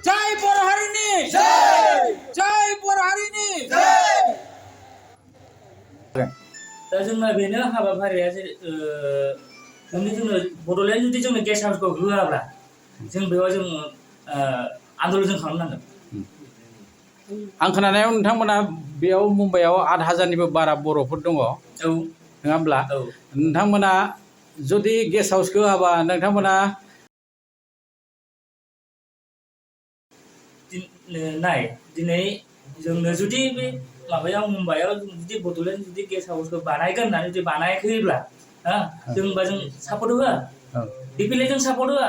जय बर' हारिनि जय बर' हारिनि दा जोंना बेनो हाबाफारिया जे जोंनो बड'लेण्ड जुदि जोंनो गेस्ट हाउसखौ होआब्ला जों बेयाव जों आन्दलन जों खालामनांगोन। आं खोनानायाव नोंथांमोना बेयाव मुम्बाइआव 8,000निबो बारा बर'फोर दङ औ नङा होमब्ला औ नोंथांमोना जुदि गेस्ट हाउसखौ होआबा नोंथांमोना नाय दिनै जोंनो जुदि बे माबायाव मुम्बाइआव जुदि बड'लेण्ड जुदि गेस्ट हाउसखौ बानायगोन होननानै जुदि बानायाखैब्ला जों होनबा जों सापर्ट होआ डिपिले जों सापर्ट होआ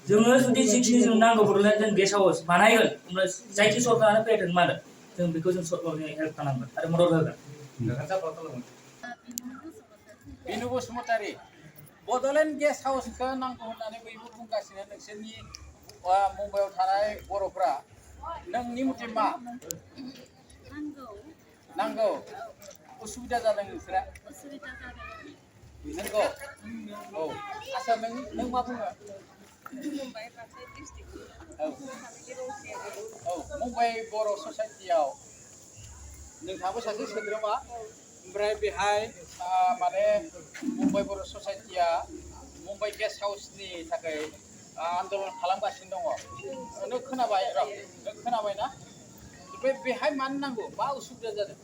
जोङो जुदि जिखिनि जों नांगौ बड'लेण्ड जों गेस्ट हाउस बानायगोन होमब्ला जायखि सरकारानो फैथों मानो जों बेखौ जों सरकारनि हेल्प खालामगोन आरो मदद होगोन। बिनु बसुमतारी बड'लेण्ड गेस्ट हाउसखौ नांगौ होननानै बयबो बुंगासिनो नोंसोरनि मुम्बाइआव थानाय बर'फ्रा नोंनि मथे मा नांगौ उसुबिदा जादों नोंसोरा नंगौ औ आच्छा नों मा बुङो औ मुम्बाइ बर' ससाइटियाव नोंथाङाबो सासे सोद्रोमा ओमफ्राय बेहाय माने मुम्बाइ बर' ससाइटिया मुम्बाइ गेस्ट हाउसनि थाखाय आन्दलन खालामगासिनो दङ नों खोनाबाय र' नों खोनाबायना बेहाय मानो नांगौ मा उसुबिदा जादों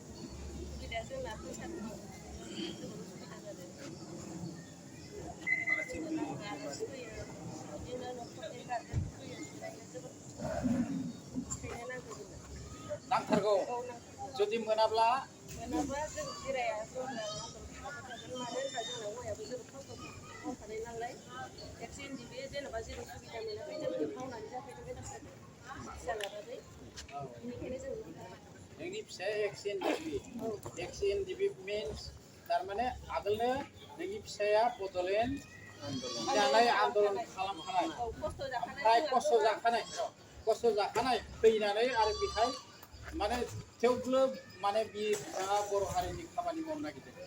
नांथारगौ जुदि मोनाब्ला जों जिराया मानो होनबा जोंना औवायाबो जोबोद खस्थ' मावखानाय नालाय एक्सिडेन्ट बे जेनेबा जेबो सुबिदा मोनाखै जों मावनानै जाफैदों बे फिसा लानानै बेनिखायनो जों नोंनि फिसाया एक्स-एन-डि-बि मिन्स थारमाने आगोलनो नोंनि फिसाया बड'लेण्ड जानाय आन्दलन खालामखानाय ओमफ्राय खस्थ' जाखानाय फैनानै आरो बेहाय माने थेवबो माने बिथाङा बर' हारिनि खामानि मावनो नागिरदों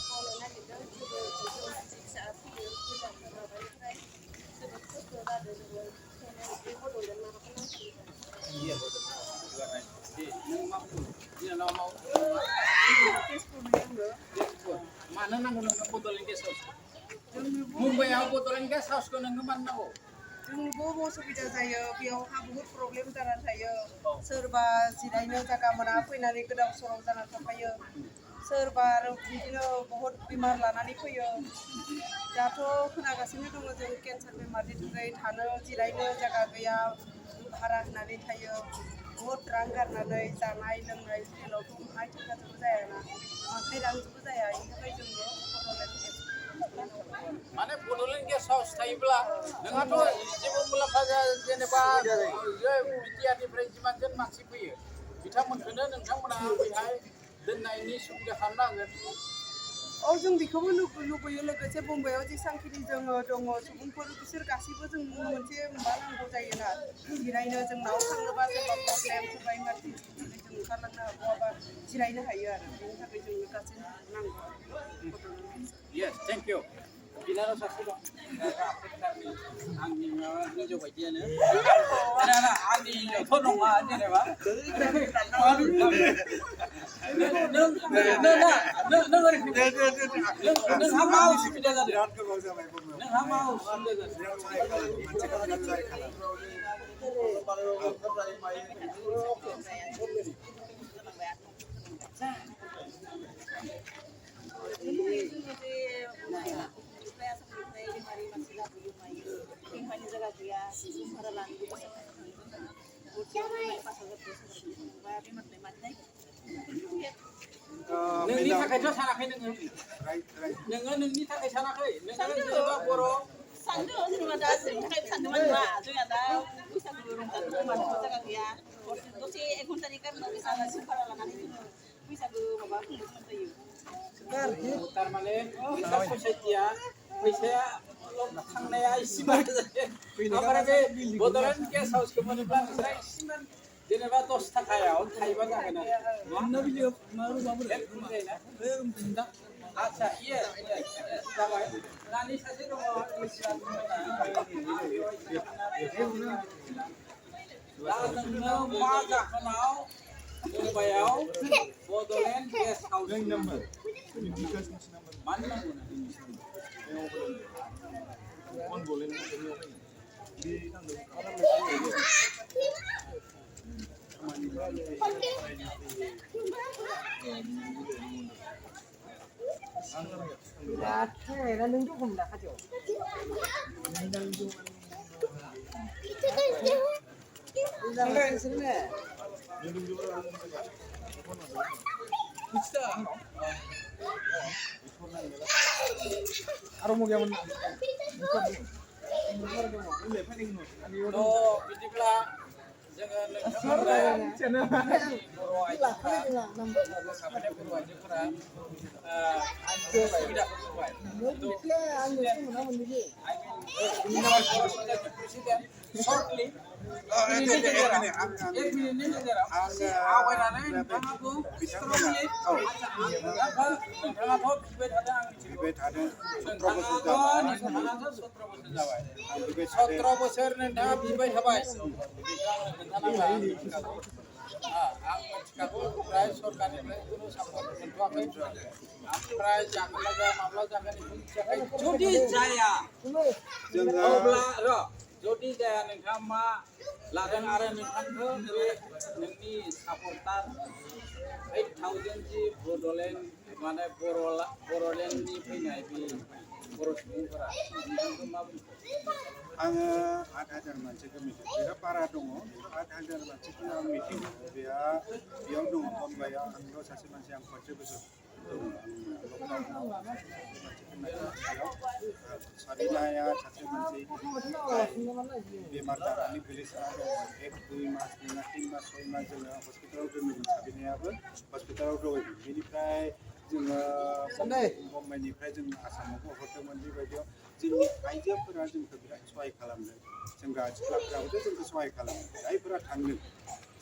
मावनो नागिरदों फिसा फैयो गोजान माबानिफ्राय जोबोद खस्थ' जादों जोङो बे बड'लेण्ड माबाखौ मानो नांगौ नोंनो बड'लेण्ड गेस्ट हाउसखौ मुम्बाइआव बड'लेण्ड गेस्ट हाउसखौ नोंनो मानो नांगौ जोंबो उसुबिदा जायो बेयावहा बहुत प्रब्लेम जानानै थायो सोरबा जिरायनो जायगा मोना फैनानै गोदाव सोराव जानानै थाफायो सोरबा आरो बिदिनो बहुत बेमार लानानै फैयो दाथ' खोनागासिनो दङ जों केन्सार बेमारनि थाखाय थानो जिरायनो जायगा गैया भारा होनानै थायो बहुत रां गारनानै जानाय लोंनाय हटेलावथ' आथिं थाखाजोंबो जायाना आखाइ रांजोंबो जाया बेनि थाखाय जोंबो माने बड'लेण्ड गेस्ट हाउस थायोब्ला नोंहाथ' जेबो मुलाम्फा जाया जेनेबा बिटिआरनिफ्राय जिमानजोन मानसि फैयो बिथांमोनखौनो नोंथांमोना बेहाय दोननायनि सुबिदा खालामनांगोन जों बेखौबो लुबैयो लोगोसे मुम्बाइआव जेसांखिनि जोङो दङ सुबुंफोर बिसोर गासैबो जों मोनसे माबा नांगौ जायोना जिरायनो जों न'आव थाङोबा सोरबा प्रब्लेम सोरबा इमारजेन्सि जों ओंखारलांनो हागौबा जिरायनो हायो आरो बेनि थाखाय जोंनो गासैबो नांगौ येस थेंक इउ बिनानाव सासे दं आंनि माबा हिन्जाव बायदियानो आंनि हिन्जावथ' नङा जेनेबा नोंहा मा उसुबिदा जादों नोंहा मा उसुबिदा नोंनि थाखायथ' सानाखै नोङो नोंनि थाखाय सानाखै नोङो जेनेबा बर' सानदों जेनेबा दा जोंनि थाखाय सानदोंमोन मा जोंहा दा बैसागु रंजानो मानो जायगा गैया दसे 1 घन्टानि गारनाव आलासि भारा लानानै जोङो बैसागु माबा खुंनो गोनां जायो थारमाने ससाइटिया फैसाया थांनाया इसेबां ओमफ्राय बे बड'लेण्ड गेस्ट हाउसखौ मोनोब्ला नोंसोरा इसेबां जेनेबा 10 थाखायाव थाइबा जागोन आरो आच्छा इये जाबाय दानि सासे दङ दा नोंनो मा जाहोनाव मुम्बाइआव बड'लेण्ड गेस्ट हाउस मानो नांगौ बिदिब्ला जोङो नोंथांमोननो बर' आइजोफोरा मोसाबोनाय बर' आइजोफोरा सुबिदाखौ होबाय शर्टलि एक मिनिटनि गेजेराव आवगायनानै नोंथाङाबो स्ट्रंलि नोंथाङाथ' बिबाय थादों आं मिथिबाय थादों नोंथाङाथ' 17 बोसोर जाबाय 17 बोसोर नोंथाङा बिबाय थाबाय आं मिथिखागौ ओमफ्राय सरकारनिफ्राय खुनु सापर्ट मोनथ'वाखै ओमफ्राय जागोन ना जाया माब्ला जागोन बेखौ मिथियाखै जुदि जाया अब्ला जुदि जाया नोंथाङा मा लागोन आरो नोंथांखौ बे नोंनि सापर्टार 8,000 जि बड'लेण्ड माने बर'लेण्डनि फैनाय बे बर' सुबुंफोरा नोंथांखौ मा बुंगोन आङो 8,000 मानसिखौ मिथियो बिराद बारा दङ 8,000 मानसिखौ आं मिथियो बेयाव दङ मुम्बाइआव आंल' सासे मानसि आं 40 बोसोर सारिनाया सासे मानसि बेमार जानानै गोलैसोना दङ 1-2 मास 3 मास 6 मास जोङो हस्पिटालाव दोनोमोन साबिनायाबो हस्पिटालाव दङमोन बेनिफ्राय जोङो मुम्बाइनिफ्राय जों आसामावबो हरदोंमोन बेबायदियाव जोंनि आइजोफोरा जोंखौ बिराद सहाय खालामदों सेंग्रा सिख्लाफोराबो जोंखौ सहाय खालामदों जायफोरा थांदों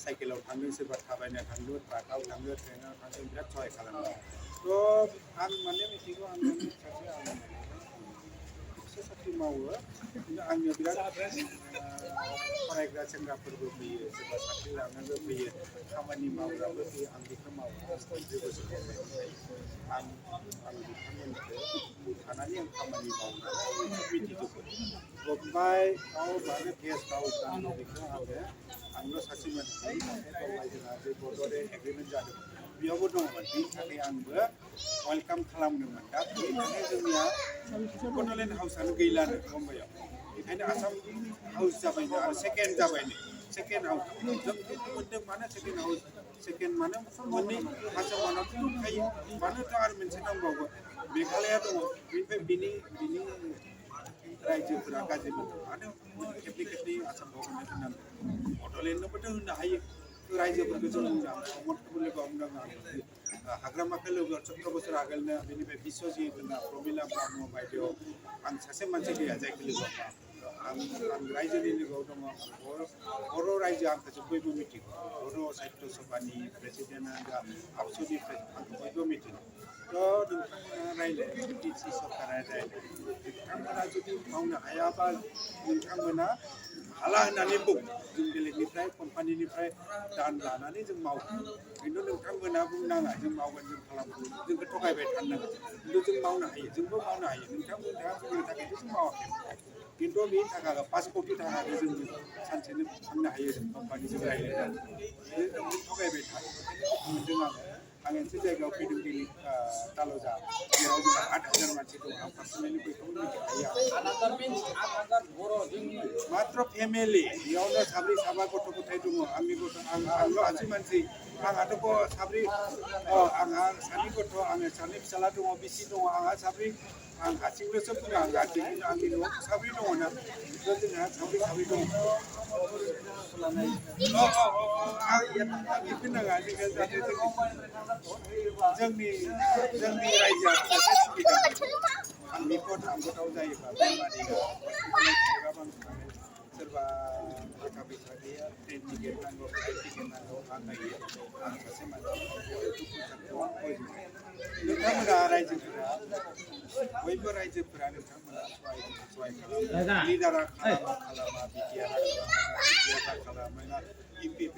साइकेलाव थांदों सोरबा थाबायना थांदों ट्राकआव थांदों ट्रेनाव थांदों बिराद सहाय खालामदों थ' आं माने मिथिगौ आं सासे आं साख्रि मावो आंनिया बिराद फरायग्रा सेंग्राफोरबो फैयो सोरबा साख्रि लानानैबो फैयो खामानि मावग्राबो फैयो आं बेखौ मावो आं बिथांमोनखौ थानानै आं खामानि मावनानै मिथिजोबो मुम्बाइआव मानो गेस्ट हाउस नांगौ बेखौ आंल' सासे मानसि जोंहा जे बड'लेण्ड एग्रिमेन्ट जादों बेयावबो दङमोन बेनि थाखाय आंबो वेलकाम खालामदोंमोन दा बेनिखायनो जोंनिया बड'लेण्ड हाउसआनो गैलानो मुम्बाइआव बेखायनो आसाम हाउस जाबायनो आरो सेकेन्ड जाबायनो सेकेन्ड हाउस जों बेखौ मोन्दों मानो सेकेन्ड हाउस सेकेन्ड मानो मोननै आसामावनो दंखायो मानोथ' आरो मोनसे नांबावगौ मेघालया दङ बेनिफ्राय बिनि रायजोफोरा गाज्रि मोनो मानो खेबनै आसामाव होनो होनांगौ बड'लेण्डनोबोथ' होनो हायो रायजोफोरखौ जों प्रमदखौबो लोगो हमदों हाग्रामाखौ लोगो 17 बोसोर आगोलनो बेनिफ्राय बिश्वजित होनना प्रमिला ब्रह्म बायदियाव आं सासे मानसि गैया जायखौ लोगो आं रायजोनि लोगोआव दङ बर' रायजो आंखौ बयबो मिथिगौ बर' साहित्य सभानि प्रेसिडेन्टआ आबसुनि आंखौ बयबो मिथिगौ थ' नोंथांमोना रायलाय डिसि सरकारा रायलाय नोंथांमोना जुदि मावनो हायाबा नोंथांमोना हाला होननानै बुं जों बेलेगनिफ्राय कम्पानिनिफ्राय दान लानानै जों मावगोन खिन्थु नोंथांमोना बुंनाङा जों मावगोन जों खालामगोन जोंखौ थगायबाय थानाङा खिन्थु जों मावनो हायो जोंबो मावनो हायो नोंथांमोनहा जोंनि थाखायथ' जों मावाखै खिन्थु बे थाखाखौ 5 कोटि थाखाखौ जों सानसेनो फाननो हायो जों कम्पानिजों रायज्लायनानै जों थगायबाय थायो मोनदों आं मोनसे जायगायाव फैदों दिनै तालजा जेराव जोंहा 8,000 मानसि दं आं पार्सनेलि बयखौबो मिथिखायो मात्र फेमिलि बेयावनो साब्रै साबा गथ' गथाय दङ आंनि गथ' आंल' हारसिं मानसि आंहाथ' साब्रै आंहा सानै गथ' आङो सानै फिसाला दङ बिसि दङ आंहा साब्रै आं हारसिंल'सो बुङो आं हारसिं आंनि न'आव साब्रै दङ ना जोंहा साब्रै दङ आं खोनाङा जोङो जाहाथे जोंनि रायजोआ सासे सुबिदा आं बिपद आंगोदाव जायोबा बेमारिया हस्पिटालाव सोरबा थाखा फैसा गैया ट्रेन टिकेट नांगौ फ्लाइट टिकेट नांगौ आं नायो आं सासे मानसि नोंथांमोना रायजोफोरा बयबो रायजोफोरा नोंथांमोना सहाय खालामो लिडारा खालामा बिटिआरआ खालामा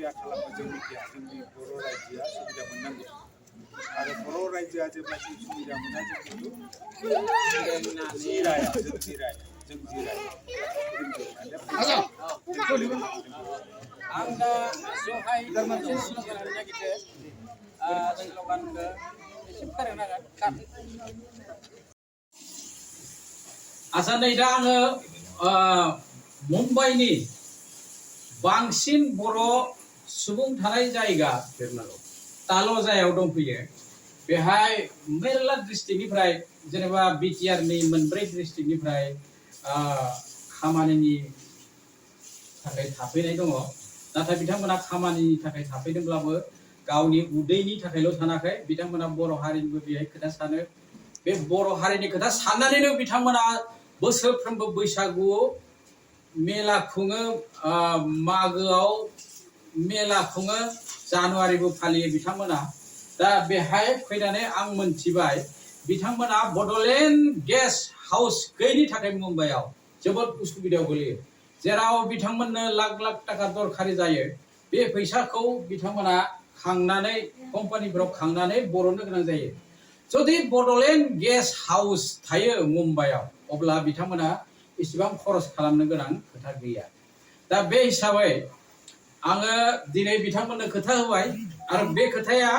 सुबिदा खालामो जों मिथिया जोंनि बर' रायजोआ सुबिदा मोननांगौ आरो बर' रायजोआ जेब्लासिम सुबिदा मोना जों खिन्थु जिराया जों जिराया आं दा जहाय मोनसे स्ल'गान होनो नागिरदों स्ल'गानखौ एसे फोरोंनांगोन आच्चा नै दा आङो मुम्बाइनि बांसिन बर' सुबुं थानाय जायगा ताल'जायाव दंफैयो बेहाय मेरला डिस्ट्रिक्टनिफ्राय जेनेबा बिटिआरनि मोनब्रै डिस्ट्रिक्टनिफ्राय खामानिनि थाखाय थाफैनाय दङ नाथाय बिथांमोना खामानिनि थाखाय थाफैदोंब्लाबो गावनि उदैनि थाखायल' सानाखै बिथांमोना बर' हारिनिबो बेहाय खोथा सानो बे बर' हारिनि खोथा साननानैनो बिथांमोना बोसोरफ्रोमबो बैसागुआव मेला खुङो मागोआव मेला खुङो जानुवारिबो फालियो बिथांमोना दा बेहाय फैनानै आं मोनथिबाय बिथांमोना बड'लेण्ड गेस्ट हाउस गैयिनि थाखाय मुम्बाइआव जोबोद उसुबिदायाव गोलैयो जेराव बिथांमोननो लाख लाख थाखा दरखारि जायो बे फैसाखौ बिथांमोना खांनानै कम्पानिफोराव खांनानै बरननो गोनां जायो जुदि बड'लेण्ड गेस्ट हाउस थायो मुम्बाइआव अब्ला बिथांमोना इसेबां खरस खालामनो गोनां खोथा गैया दा बे हिसाबै आङो दिनै बिथांमोननो खोथा होबाय आरो बे खोथाया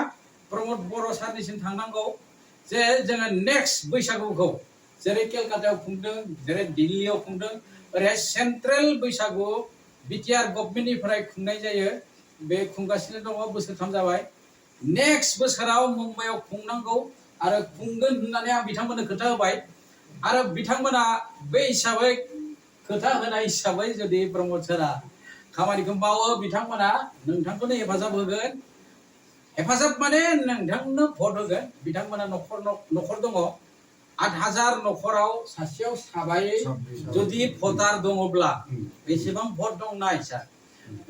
प्रमद बर' सारनिसिम थांनांगौ जे जोङो नेक्स्ट बैसागुखौ जेरै केलकातायाव खुंदों जेरै दिल्लीयाव खुंदों ओरैहाय सेन्ट्रेल बैसागु बिटिआर गभर्नमेन्टनिफ्राय खुंनाय जायो बे खुंगासिनो दङ बोसोरथाम जाबाय नेक्स्ट बोसोराव मुम्बाइआव खुंनांगौ आरो खुंगोन होननानै आं बिथांमोननो खोथा होबाय आरो बिथांमोना बे हिसाबै खोथा होनाय हिसाबै जुदि प्रमद सारा खामानिखौ मावो बिथांमोना नोंथांखौनो हेफाजाब होगोन हेफाजाब माने नोंथांनो भट होगोन बिथांमोना न'खर दङ 8,000 न'खराव सासेयाव साबायै जुदि भटार दङब्ला बेसेबां भट दं नाय सार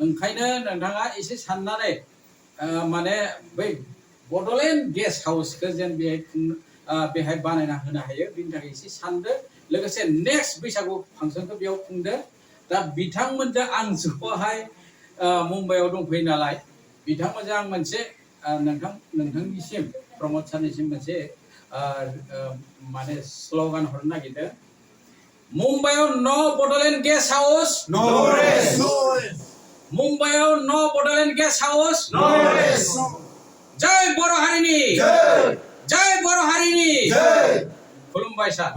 ओंखायनो नोंथाङा एसे साननानै माने बै बड'लेण्ड गेस्ट हाउसखौ जेन बेहाय बानायना होनो हायो बिनि थाखाय एसे सानदो लोगोसे नेक्स्ट बैसागु फांसनखौ बेयाव खुंदो दा बिथांमोनजों आं ज'हाय मुम्बाइआव दंफैयो नालाय बिथांमोनजों आं मोनसे नोंथांनिसिम प्रमद सारनिसिम मोनसे माने स्ल'गान हरनो नागिरदों मुम्बाइआव नो बड'लेण्ड गेस्ट हाउस मुम्बाइआव नो बड'लेण्ड गेस्ट हाउस जय बर' हारिनि जय बर' हारिनि खुलुमबाय सार